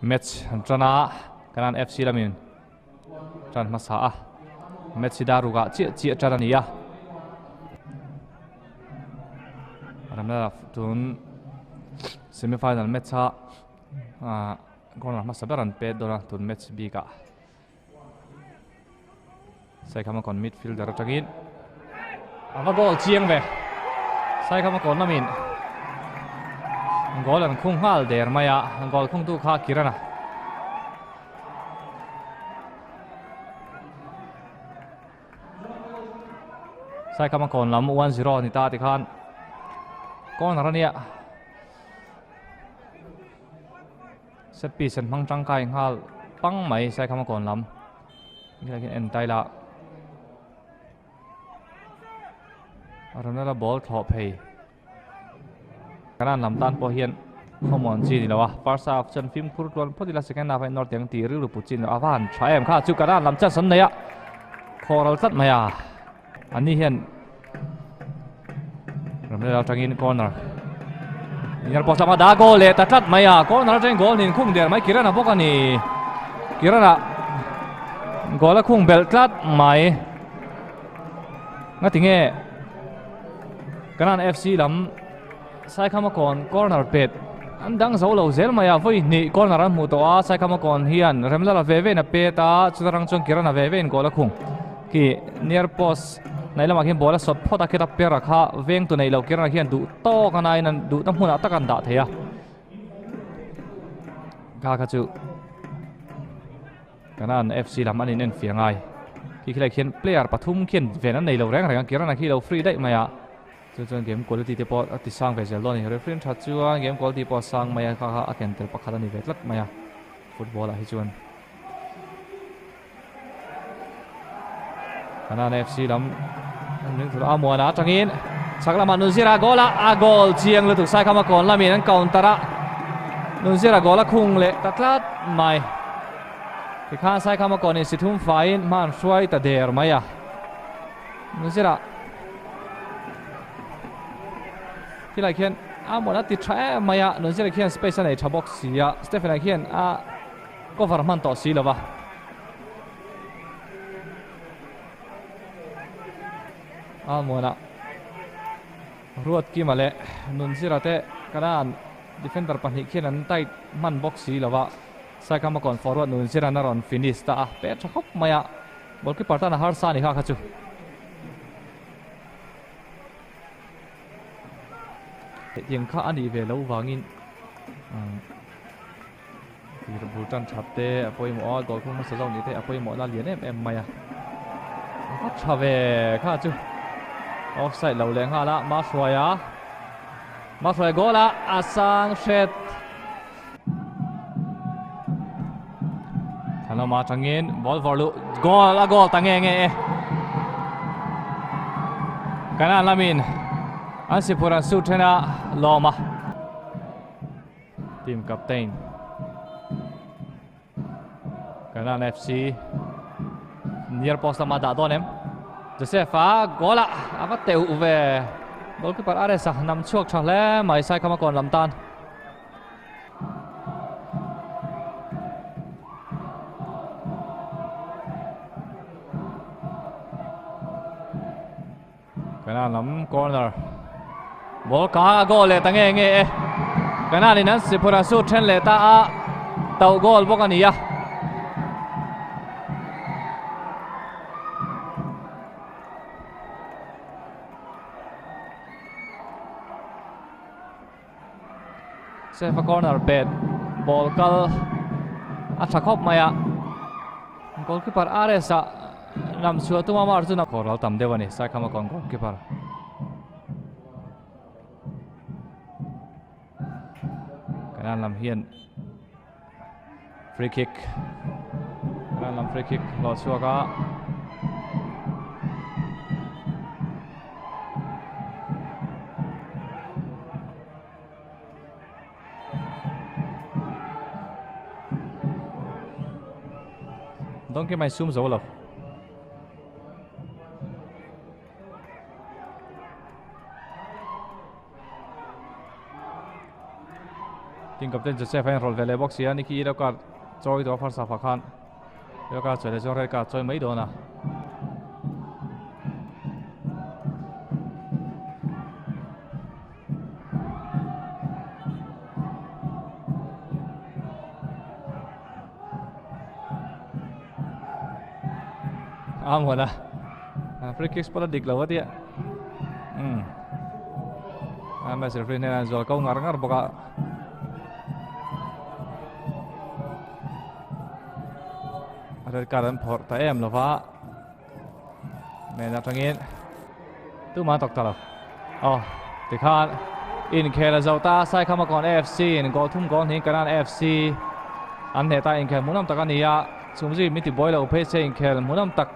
Match an tan a, Kanan FC lamin tan hmasa a, match hi dar rukah chiah chiah tan a ni a. Ramlala tun semi final match a corner hmasa ber an pet dawn a tun match bikah. Saikhamakawn midfielder atangin a va goal chiang ve. Saikhamakawn lamin goal an khung nghal der mai a, goal khungtu kha Kirana. Saikhamakawn lam 1-0 ni ta tikhan corner ania. Set piece an hmang tangkai nghal pang mai Saikhamakawn lam. Helai hian en taila Ronaldo ball thlawh phei Kanan lam tan pawh hian khawmuan chi ni lo a first half chuan fimkhur tluan phawt ila second half a inawr teng tih rilru put chi ni lo a va han tha em kha chu Kanan lam chance an nei a khaw ral tlat mai a ani hian Ronaldo atangin corner Near post lama dah goal leh ta tlat mai a corner atangin goal nin khung der mai Kirana bawk a ni Kirana goal a khung belh tlat mai nga tinge Kanan FC lam Saikhama kawn corner pet an dang zo lo zel mai a vawi hnih corner an hmuh tawh a Saikhama kawn hian Remlala ve ve in a pet a chutarang chuan Kirana ve ve in goal a khung khi near post Hnaih lamah khian ball a sawt phawt a kheta pera kha veng tu neih loh kirna khian duh tawk a nain an duhna hmunah tak an dah thei a kha kha chu Kanan FC lam an in en fiah ngai khi khilai khian player pathum khian ven an nei lo reng reng a kirna khi lo free daih mai a chu chuan game quality te pawh a ti sang ve zel dawn a ni referee tha chuan game quality pawh a sang mai a kha kha a ken tel pakhat a ni ve tlat mai a football ah hi chuan. Kanan FC lam an ring thur a muana atangin chak lamah Nunzira goal a a goal chiang lutuk Saikhama kawn lamin an counter a Nunzira goal a khung leh ta tlat mai tikhan Saikhama kawn in si thum faiin hma an hruai ta der mai a Nunzira khilai khian a muana ti tha em mai a Nunzira khian space a nei tha bawk si a Stephen a khian a Cover hman tawh si lova. Almuana Ruat Kima leh Nunzira te Kanan defender pahnih khian an tight hman bawk si lova. Saikama kawn forward Nunzira na rawn finish ta a, pet tha khawp mai a. Goalkeeper tan a harsa a ni kha kha chu. Hetiang kha a nih ve loh vangin Tir bul tan that te a pawimawh a, goal khung hmasa zawk nih te a pawimawhna a lian em em mai a. A va tha ve kha chu. Offside lo leh nghal a, Mahruaia. Mahruaia goal a, a sang hret. Thanawma atangin ball vawrh luh goal a goal ta nge nge e. Kanan lamin an sipur an suit then a lawm a. Team captain Kanan FC near post lama dah dawn em Joseph a goal a a va teuh ve goalkeeper Ares a nam chhuak tha hle mai Saikhama kawn lam tan Kanan lam corner ball ka a goal leh ta nge nge e Kanan in an siphur a shoot then leh ta a tauh goal bawk a ni a Sefa corner pet ball kal a tha khawp mai a goalkeeper RS a lam chhuah tuma mar chu khawral tam deuh a ni Saikhama kawn goalkeeper Kanan lam hian free kick Kanan lam free kick hlawh chhuak a Donkey mai sum zo lo. Team captain Joseph a inrawlh ve leh bawk si a, Nicky yellow card chawi tawh a first half ah khan yellow card chawi leh chuan red card chawi mai dawn a. A muan a free kick spot a dik lo a tia um a match referee hnenah an zual ko ngar ngar bawk a red card an phawrh ta em lova men atangin tumah tawk ta lo aw tikhan inkhel a zo ta Saikhamakawn FC in goal thum goal hnih Kanan FC an hneh ta inkhel hmuhnawm tak a ni a chhumzui min ti buai lo phei se inkhel hmuhnawm tak.